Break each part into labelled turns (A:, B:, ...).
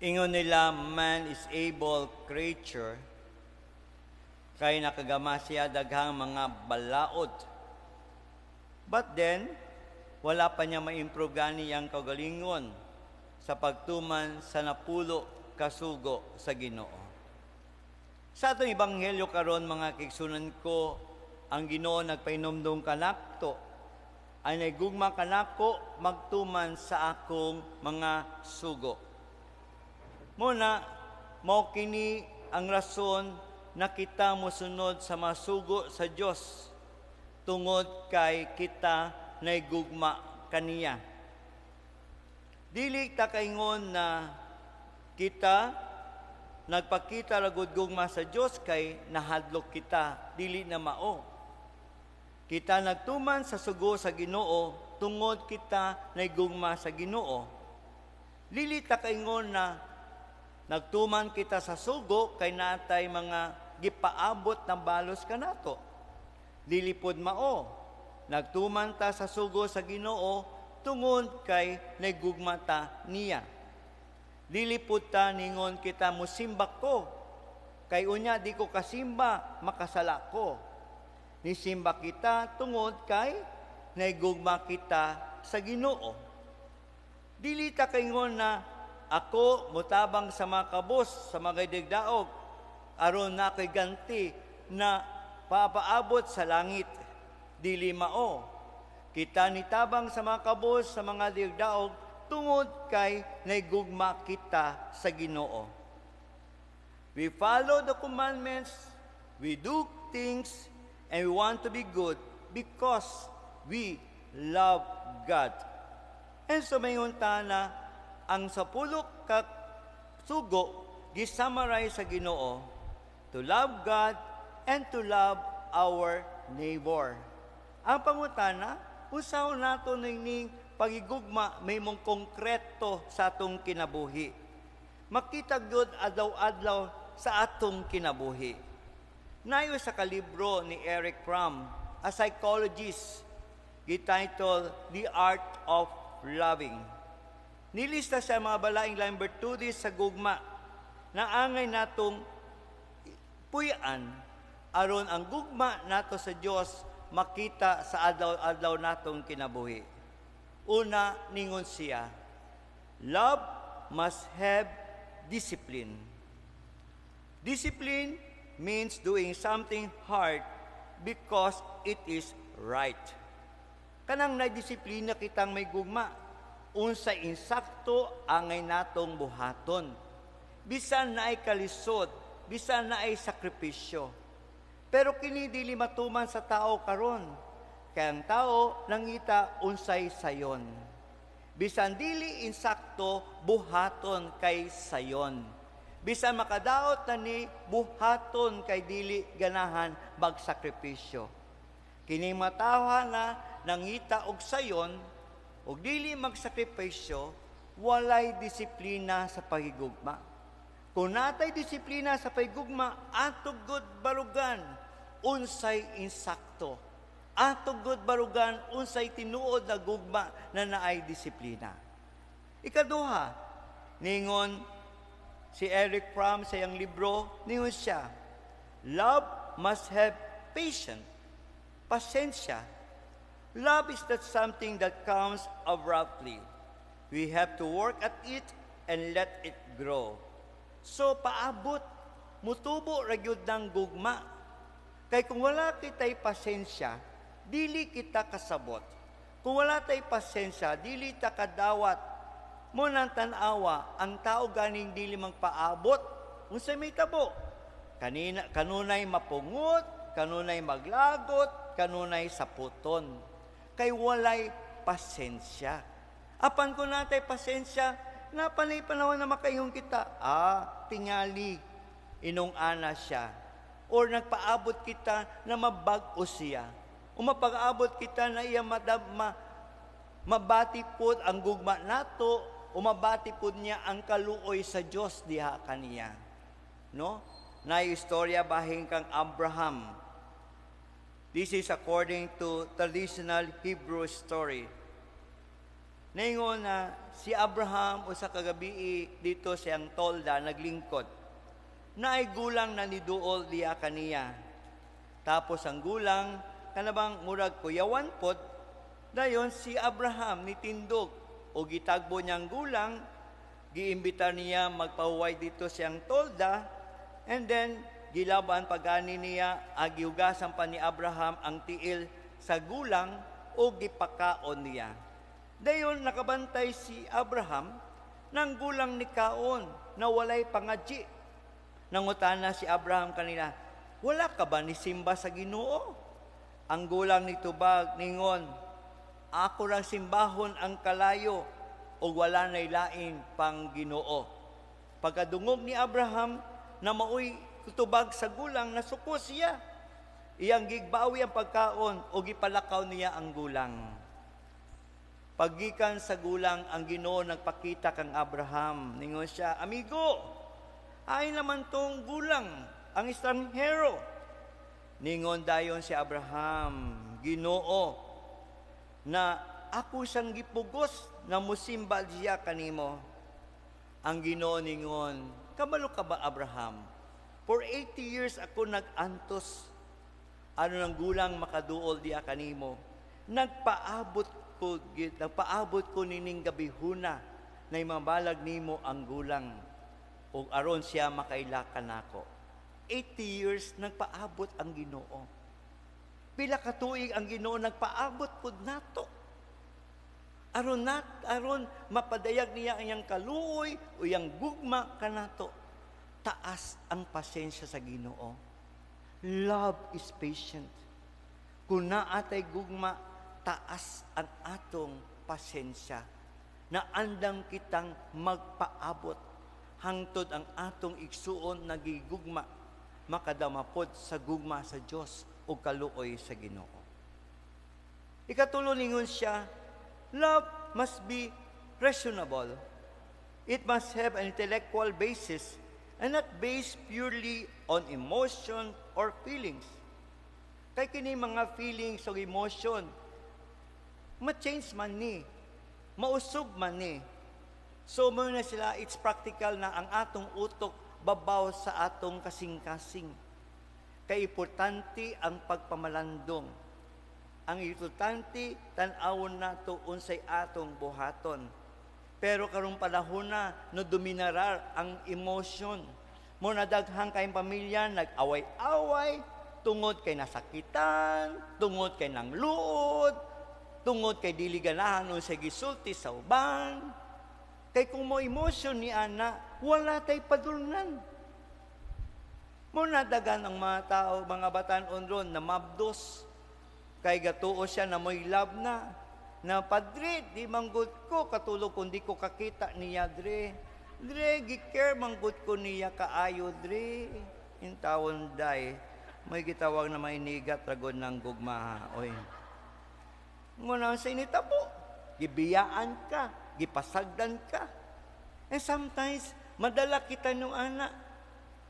A: Ingon nila, man is able creature kay nakagama siya daghang mga balaod. But then, wala pa niya ma-improve gani ang kaugalingon sa pagtuman sa napulo kasugo sa Ginoo. Sa atong ebanghelyo karon, mga kaigsuonan ko, ang Ginoo nagpahinumdum kanato: "Ang nagugma kanako magtuman sa akong mga sugo." Muna, mao kini ang rason na kita mosunod sa masugo sa Dios, tungod kay kita naigugma kaniya. Dili ta kaingon na kita nagpakita ra gud gugma sa Dios kay nahadlok kita, dili na mao. Kita nagtuman sa sugo sa Ginoo tungod kita naigugma sa Ginoo. Dili ta kaingon na nagtuman kita sa sugo kay natay mga gipaabot na balos kanato. Dili pod mao. Nagtuman ta sa sugo sa Ginoo tungod kay naigugma ta niya. Dili pud ta ningon kita musimba ko kay unya di ko kasimba, makasala ko. Nisimba kita tungod kay naigugma kita sa Ginoo. Dili ta kaingon na ako mutabang sa mga kabos, sa mga digdaog, aron na ako'y ganti na papaabot sa langit. Dili mao. Kita nitabang sa mga kabos, sa mga digdaog, tungod kay naigugma kita sa Ginoo. We follow the commandments, we do things, and we want to be good because we love God. And so mayon ta na ang sapulo ka sugo gisummarize sa Ginoo: to love God and to love our neighbor. Ang pangutana, unsaon nato ning pagigugma mahimong konkreto sa atong kinabuhi? Makita gyud adlaw-adlaw sa atong kinabuhi. Nayo sa kalibro ni Erich Fromm, a psychologist, gititle "The Art of Loving". Nilista siya mga balaing laing bertudes sa gugma na angay natong puy-an aron ang gugma nato sa Dios makita sa adlaw-adlaw natong kinabuhi. Una, ningon siya, love must have discipline. Discipline means doing something hard because it is right. Kanang nadisiplina kitang may gugma, unsa insakto angay natong buhaton. Bisan naay kalisod, bisan naay sakripisyo. Pero kini dili matuman sa tao karon. Kay ang tao nangita unsay sayon. Bisan dili insakto, buhaton kay sayon. Bisan makadaot na ni, buhaton kay dili ganahan magsakripisyo. Kini matawhan na nangita og sayon og dili magsakripisyo, walay disiplina sa pagigugma. Kung natay disiplina sa pagigugma, ato gud barugan unsay insakto. Ato gud barugan unsay tinuod na gugma na naay disiplina. Ikaduha, ningon si Erich Fromm sa iyang libro, ningon siya, love must have patience, pasensya. Love is not something that comes abruptly. We have to work at it and let it grow. So paabot, mutubo ra gyud ng gugma. Kay kung wala kita'y pasensya, dili kita kasabot. Kung wala tay pasensya, dili ta kadawat. Mo nang tan-awa, ang tao ganing dili magpaabot, unsay may tabo? Kanina, kanunay mapungot, kanunay maglagot, kanunay saputon. Kay walay pasensya. Apan kung natay pasensya, napanay panahon na makaingon kita, "Ah, tingali, inong ana siya." Or nagpaabot kita na mabag-o siya. O mapag-abot kita na iya mabati pod ang gugma nato, o mabati pod niya ang kaluoy sa Dios diha kaniya. No? Na istorya bahin kang Abraham. This is according to traditional Hebrew story. Ningon na si Abraham usa ka gabii didto sa iyang tolda naglingkod. Naay gulang na niduol diya kaniya. Tapos ang gulang kanabang murag kuyawan pod, dayon si Abraham nitindog o gitagbo niyang gulang, giimbitar niya magpahuway didto sa iyang tolda, and then gilaban pagani niya, gihugasan pa ni Abraham ang tiil sa gulang o gipakaon niya. Dayon nakabantay si Abraham ng gulang ni kaon na walay pangadyi. Nangutana si Abraham kanila, "Wala ka ba ni simba sa Ginoo?" Ang gulang ni tubag ningon, "Ako ra simbahon ang kalayo o wala na'y lain pang Ginoo." Pagkadungog ni Abraham na maoy tubag sa gulang, nasuko siya. Iyang gigbawi ang pagkaon o gipalakaw niya ang gulang. Paggikan sa gulang, ang Ginoo nagpakita kang Abraham. Ningon siya, "Amigo, ay naman tong gulang, ang estranghero." Ningon dayon si Abraham, "Ginoo, na ako siyang gipugos na musimba siya kanimo." Ang Ginoo ningon, "Kabalo ka ba, Abraham? For 80 years ako nag-antos. Ano ng gulang makaduol diya kanimo? Nagpaabot ko nining gabihuna na imabalag nimo ang gulang ug aron siya makaila kanako." 80 years nagpaabot ang Ginoo. Pila ka tuig ang Ginoo nagpaabot pud nato? Aron mapadayag niya ang iyang kaluoy o iyang gugma kanato. Taas ang pasensya sa Ginoo. Love is patient. Kung naa tay gugma, taas ang atong pasensya na andam kitang magpaabot hangtod ang atong igsuon nagigugma makadama pod sa gugma sa Dios o kaluoy sa Ginoo. Ikatulo, ningon siya, love must be reasonable. It must have an intellectual basis and not based purely on emotion or feelings. Kay kini mga feelings o emotion, ma-change man ni, mausog man ni. So mo na sila, it's practical na ang atong utok babaw sa atong kasing-kasing. Kay importante ang pagpamalandong. Ang importante, tan-awon nato unsay atong buhaton. Pero karong panahon na, no dominarar ang emotion. Mo na daghang kayong pamilya nag-away-away, tungod kay nasakitan, tungod kay nangluod, tungod kay dili ganahan unsay gisulti sa uban. Kay kung mo emotion ni ana, wala tay padulngan. Mo na dagan ang mga tao, mga batan-on ron na mabdos. Kay gatuo siya na mo'y love na. Na padre, di manggod ko katulog kung di ko kakita niya dre. Dre, gi-care manggod ko niya kaayo dre. Intawon day, may gitawag na mainigat ragod ng gugma. Oy. Nguna sa initabo, gibiyaan ka, gipasagdan ka. And sometimes, madala kita nung ana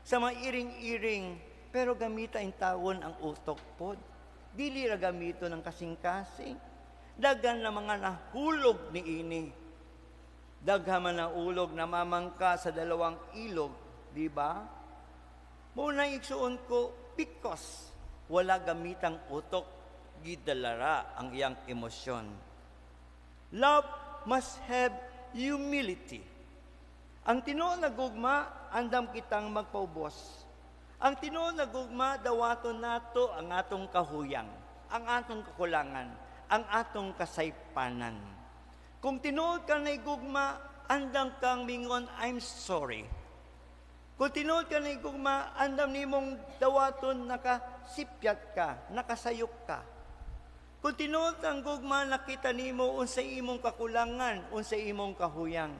A: sa mga iring-iring, pero gamita intawon ang utok pod. Dili ra gamito ng kasing-kasing. Daghan na mga nahulog ni ini. Daghan man na ulog na mamangka sa dalawang ilog, di ba? Muna igsuon ko, because wala gamitang utok, gidalara ang iyang emosyon. Love must have humility. Ang tinuod na gugma, andam kitang magpaubos. Ang tinuod na gugma, dawaton nato ang atong kahuyang, ang atong kakulangan, ang atong kasaypanan. Kung tinuod ka na gugma, andam kang mingon, "I'm sorry." Kung tinuod ka na gugma, andam nimong dawaton nakasipyat ka, nakasayok ka. Kung tinuod kang gugma, nakita nimo unsay imong kakulangan, unsay imong kahuyang.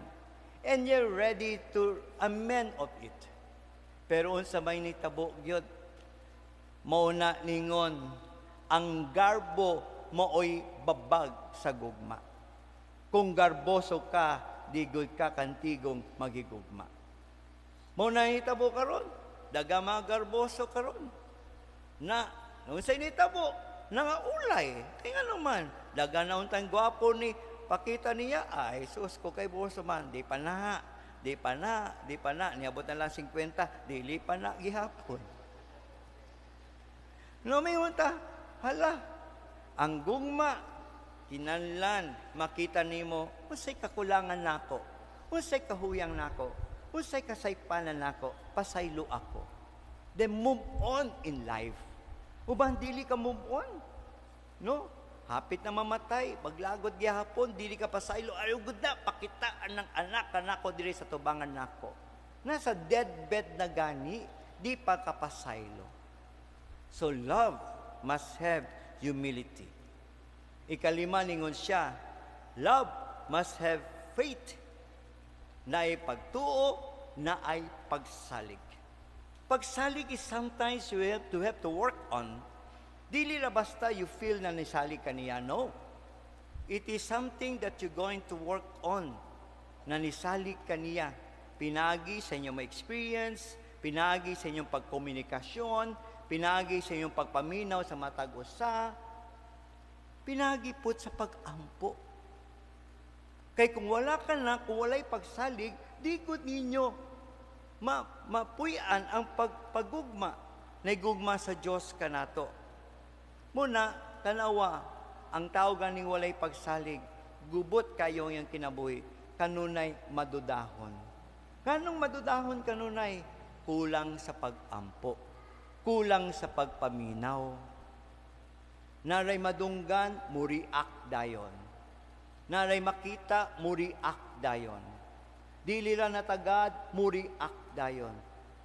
A: And you're ready to amend of it. Pero unsa may nitabo gyud, mao na ningon, ang garbo maoy babag sa gugma. Kung garboso ka, di gud ka kantigong magigugma. Mao na hitabo karon, daga mga garboso karon. Na, unsay nitabo, nangaulay. Kaya nga naman, daga na untang gwapo ni Pakita niya, ay, sus ko kay buso man, di pa na, di pa na, di pa na, niabot na lang 50, dili pa na gihapon. No, may ta, hala, ang gugma, kinanlan, makita nimo, unsay kakulangan nako, unsay kahuyang nako, unsay kasaypanan nako, pasaylo ako. Then move on in life. Uban dili ka move on. No? Hapit na mamatay, maglagot gihapon, dili ka pasaylo, ayaw gud na, pakitaan ng anak kanako diri sa tubangan nako. Nasa deathbed na gani, di pa kapasaylo. So love must have humility. Ikalima, ningon siya, love must have faith. Naay pagtuo, naay pagsalig. Pagsalig is sometimes you have to work on. Dili ra basta you feel na nisalig ka niya. No. It is something that you're going to work on. Na nisalig ka niya. Pinagi sa inyong experience, pinagi sa inyong pagkomunikasyon, pinagi sa inyong pagpaminaw sa matag usa, pinagi pud sa pag-ampo. Kay kung wala ka na, kung walay pagsalig, di gud ninyo mapuy-an ang pagpagugma na gugma sa Dios kanato. Muna, tanawa, ang tao ganing walay pagsalig, gubot kayo yung kinabuhi, kanunay madudahon. Kanong madudahon kanunay? Kulang sa pag-ampo, kulang sa pagpaminaw. Naray madunggan, muriak dayon. Naray makita, muriak dayon. Dili ra natagad, muriak dayon.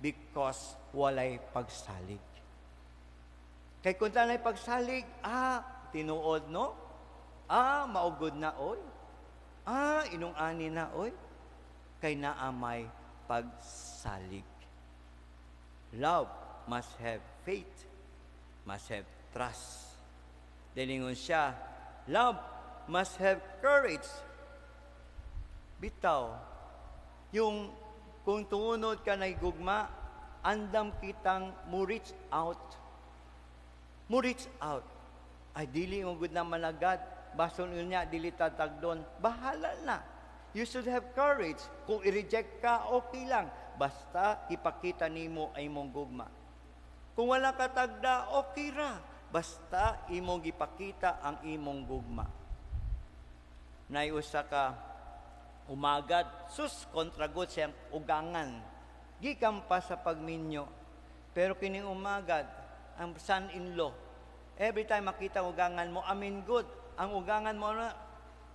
A: Because walay pagsalig. Kay kung tanay pagsalig, ah, tinuod no? Ah, maugod na oy. Ah, inong ani na oy. Kay naamay pagsalig. Love must have faith, must have trust. Dilingon siya, love must have courage. Bitaw, yung kung tunod ka na gugma, andam kitang mo reach out. Mo reach out. Ay, dili mo gud na managad. Bason niya, dili tatagdon. Bahala na. You should have courage. Kung i-reject ka, okay lang. Basta ipakita nimo ay imong gugma. Kung wala ka tagda, okay ra. Basta imong gipakita ang imong gugma. Nay usa ka umagad, sus, kontra gud siyang ugangan. Gikan pa sa pagminyo. Pero kining umagad, ang son-in-law, every time makita ugangan mo, amin good. Ang ugangan mo na,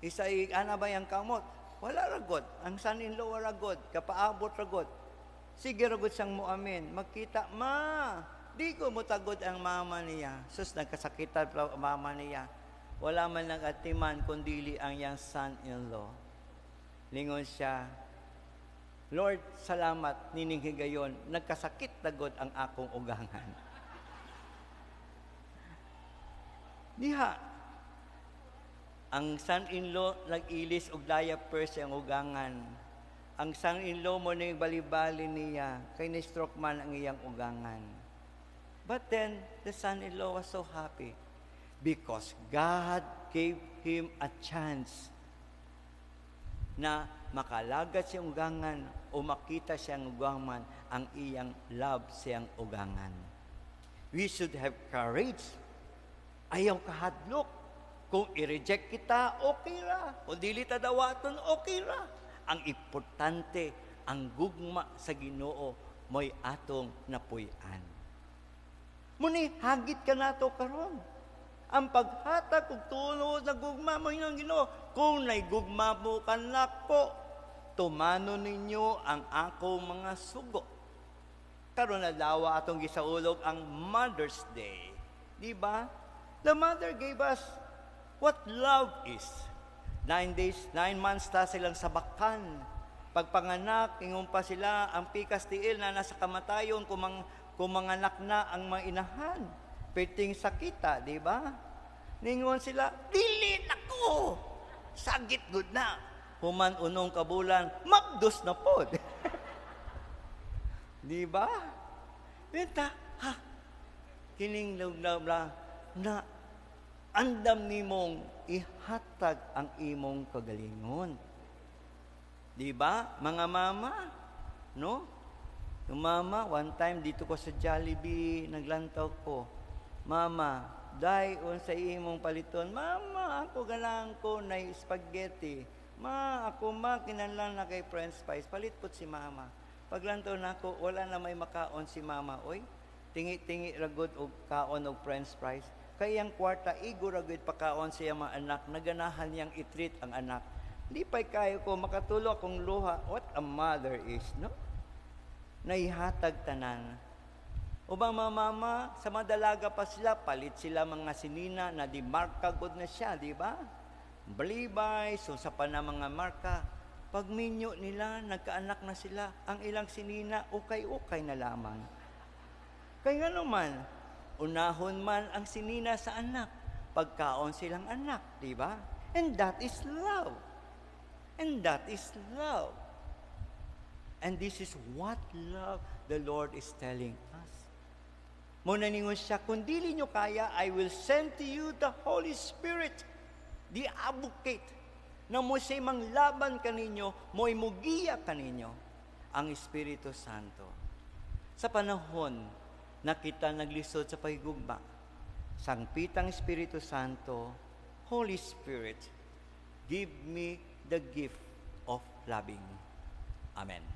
A: isa ana ba yung kamot? Wala ra god. Ang son-in-law wala god. Kapaabot ra god. Sige ra god siyang mo amin. Magkita, ma, di ko mo tagod ang mama niya. Sus, nagkasakitan pa ang mama niya. Wala man lang atiman kundili ang iyang son-in-law. Lingon siya, "Lord, salamat nining higayon, nagkasakit tagod ang akong ugangan." Diha, ang son-in-law nag-ilis og diapers ang ugangan. Ang son-in-law mo ning bali-bali niya, kay ni-stroke man ang iyang ugangan. But then, the son-in-law was so happy because God gave him a chance na makalagat siyang ugangan o makita siyang ugangan ang iyang love siyang ugangan. We should have courage. Ayaw kahadlok. Kung i-reject kita, okay ra. Kung dili ta dawaton, okay ra. Ang importante, ang gugma sa Ginoo mo'y atong napuy-an. Muni, hagit ka nato karon. Ang paghatag og tulo na gugma mo ng Ginoo. Kung naigugma mo kanako, tumano ninyo ang akong mga sugo. Karon adlaw atong gisaulog ang Mother's Day. Di ba? The mother gave us what love is. 9 days, 9 months ta silang sabakan. Pagpanganak, ingon pa sila, ang pikas tiil na nasa kamatayon kung manganak na ang mga inahan. Perting sakita, di ba? Ningon sila, "Dili nako! Sagit gud na." Human unong kabulan, mabdos na pod. Di ba? Benta, ha? Kining lugna na Andam nimong ihatag ang imong kagalingon. Di ba, mga mama? No? Yung mama, one time dito ko sa Jollibee, naglantaw ko. "Mama, day unsa imong paliton?" "Mama, ako ganahan ko na spaghetti. Ma, ako ma, kinahanglan na kay french fries." Palit po si mama. Paglantaw nako, wala na may makaon si mama. Oy, tingi-tingi ragod og kaon og french fries. Kay ang kwarta, igo ragod pakaon siya mga anak, naganahan niyang i-treat ang anak. Lipay kayo ko, makatulo akong luha. What a mother is, no? Naihatag tanan. Ubang mga mama, sa madalaga pa sila, palit sila mga sinina na di marka gud na siya, di ba? Balibay, so sa pa na mga marka. Pag minyo nila, nagkaanak na sila, ang ilang sinina, ukay-ukay na lamang. Kaya nga naman, unahon man ang sinina sa anak, pagkaon silang anak, di ba? And that is love. And that is love. And this is what love the Lord is telling us. Mao na ningon siya, "Kung dili nyo kaya, I will send to you the Holy Spirit, the advocate, na mo siya'y manglaban kaninyo, mo'y mugiya kaninyo," ang Espiritu Santo. Sa panahon na kita naglisod sa pahigugma, sangpitang Espiritu Santo, "Holy Spirit, give me the gift of loving." Amen.